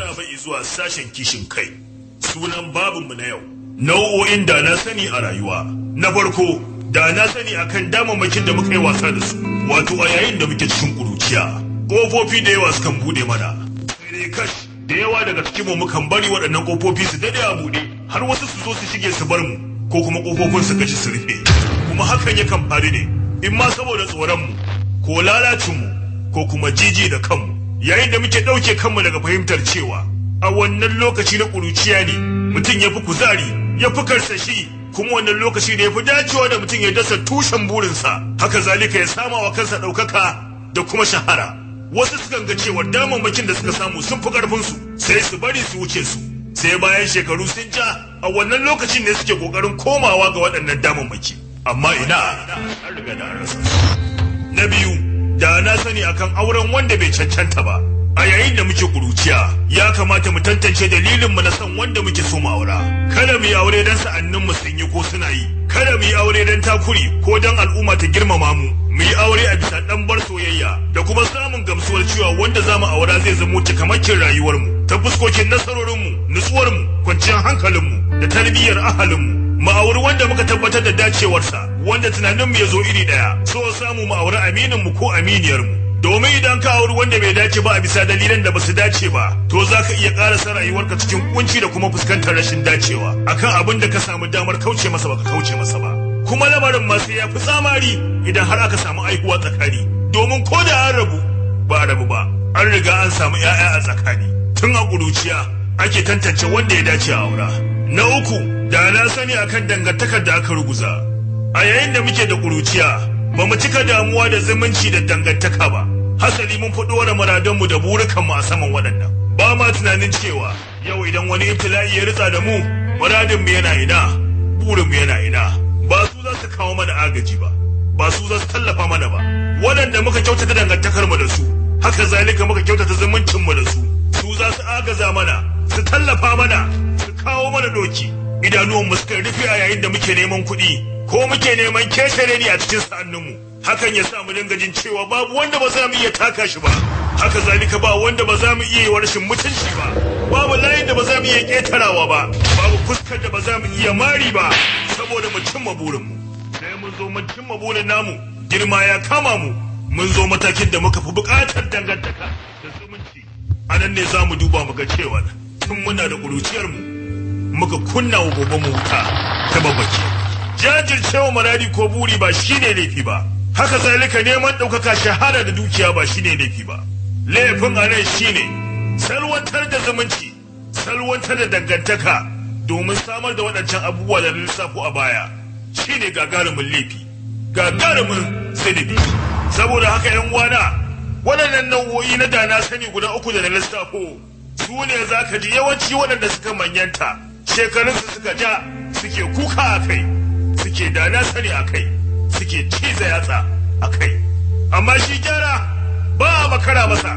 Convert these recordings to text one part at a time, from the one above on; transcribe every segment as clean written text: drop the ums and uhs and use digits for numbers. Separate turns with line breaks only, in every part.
Maraba zuwa sashen kishin kai. Sunan babinmu na yau, nau'o'in da na sani a rayuwa. Na farko, da na sani akan damammakin da muka yi wasa da su, wato a yayin da muke cikin ƙuruciya. Ƙofofi da yawa sukan buɗe mana. Sai dai kash, da yawa daga cikinmu mukan bari waɗannan ƙofofi su daɗe a buɗe, har wasu su zo su shige su bar mu, ko kuma ƙofofin su gaji su rufe. Kuma hakan yakan faru ne, in ma saboda tsoronmu, ko lalacinmu, ko kuma jiji da kanmu. Yayin da muke ɗauke kanmu daga fahimtar cewa a wannan lokaci na ƙuruciya ne mutum ya fi kuzari, ya fi karsashi, kuma wannan lokaci ne ya fi dacewa da mutum ya dasa tushen burinsa, haka zalika ya sama wa kansa ɗaukaka da kuma shahara. Wasu sukan ga cewa damammakin da suka samu sun fi ƙarfinsu, sai su bari su wuce su, sai bayan shekaru sun ja, a wannan lokacin ne suke ƙoƙarin komawa ga waɗannan damammaki. Amma ina, an riga da an rasa su. Na biyu, da na sani akan auren wanda bai cancanta ba. A yayin da muke kuruciya, ya kamata mu tantance dalilin mu na son wanda muke so mu aura. Kada mu yi aure dan sa'annin mu sun yi ko suna yi. Kada mu yi aure dan takuri ko dan al'umma ta girmama mu. Mu yi aure a bisa ɗanbar soyayya da kuma samun gamsuwar cewa wanda zamu aura zai zamo cikamakin rayuwar mu, ta fuskokin nasarorin mu, nutsuwar mu, kwanciyar hankalin mu da tarbiyyar ahalin mu. Mu auri wanda muka tabbatar da dacewarsa, wanda tunaninmu ya zo iri ɗaya, so samu mu auri aminin mu ko aminiyar mu. Domin idan ka auri wanda bai dace ba a bisa dalilan da basu dace ba, to za ka iya ƙarasa rayuwarka cikin kunci da kuma fuskantar rashin dacewa akan abin da ka samu damar kauce masa baka kauce masa ba. Kuma lamarin ma sai ya fi tsamari idan har aka samu aihuwa tsakani, domin ko da an rabu ba a rabu ba, an riga an samu 'ya'ya a tsakani. Tun a ƙuruciya ake tantance wanda ya dace a aura. Na uku, da na sani akan dangantakar da aka ruguza. A yayin da muke da ƙuruciya, ba mu cika damuwa da zumunci da dangantaka ba. Hasali mun fi ɗora muradanmu da burukanmu a saman waɗannan. Ba ma tunanin cewa yau idan wani ibtila'i ya ritsa da mu, muradinmu yana ina, burinmu yana ina. Ba su za su kawo mana agaji ba, ba su za su tallafa mana ba. Waɗanda muka kyautata dangantakarmu da su, haka zalika muka kyautata zumuncinmu da su, su za su agaza mana, su tallafa mana, su kawo mana doki. Idanuwanmu suka rufe a yayin da muke neman kuɗi ko muke neman keshere ne a cikin sa'anninmu. Hakan ya sa mu dinga jin cewa babu wanda ba za mu iya taka shi ba, haka zalika ba wanda ba za mu iya yi wa rashin mutunci ba, babu layin da ba za mu iya ƙetarawa ba, babu fuskar da ba za mu iya mari ba, saboda mu cimma burinmu. Sai mun zo mun cimma burin namu, girma ya kama mu, mun zo matakin da muka fi buƙatar dangantaka da zumunci. A nan ne za mu duba mu ga cewa tun muna da ƙuruciyarmu muka kunna wa gobe mu wuta ta babbake. Jajircewa muradi ko buri ba shine laifi ba, haka zalika neman ɗaukaka, shahara da dukiya ba shine laifi ba. Laifin a nan shine salwantar da zumunci, salwantar da dangantaka domin samar da waɗancan abubuwa da lissafo a baya, shine gagarumin laifi, gagarumin zunubi. Saboda haka yan uwana, waɗannan nau'o'i na da na sani guda uku da na lissafo su ne za ka ji yawanci waɗanda suka manyanta, shekarunsu suka ja, suke kuka a kai, suke da na sani a kai, suke ciza yatsa a kai. Amma shi gyara ba a makara masa,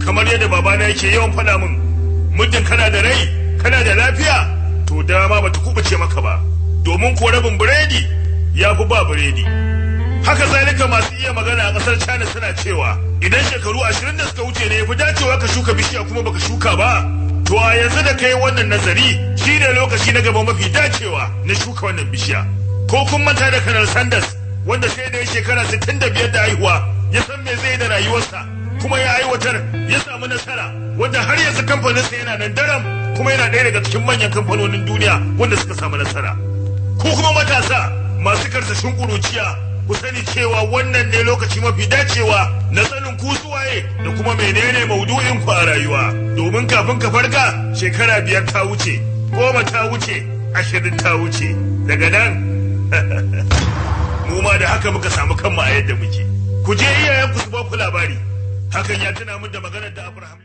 kamar yadda babana yake yawan faɗa min, muddin kana da rai, kana da lafiya, to dama bata kubuce maka ba, domin ko rabin biredi ya fi ba biredi. Haka zalika masu iya magana a ƙasar China suna cewa idan shekaru 20 da suka wuce ne ya fi dacewa ka shuka bishiya kuma baka shuka ba, to a yanzu da kai wannan nazari shine lokaci na gaba mafi dacewa na shuka wannan bishiya. Ko kun manta da Colonel Sanders, wanda sai da ya shekara 65 da haihuwa ya san me zai da rayuwarsa, kuma ya aiwatar, ya samu nasara, wanda har yanzu kamfaninsa yana nan daram, kuma yana ɗaya daga cikin manyan kamfanonin duniya wanda suka samu nasara. Ku kuma matasa masu karsashin ƙuruciya, ku sani cewa wannan ne lokaci mafi dacewa na sanin ku suwaye da kuma menene maudu'in ku a rayuwa, domin kafin ka farka shekara 5 ta wuce, 10 ta wuce, 20 ta wuce. Daga nan mu ma da haka muka samu kanmu a yadda muke. Ku je iyayenku su ba ku labari. Hakan ya tuna min da maganar da Abraham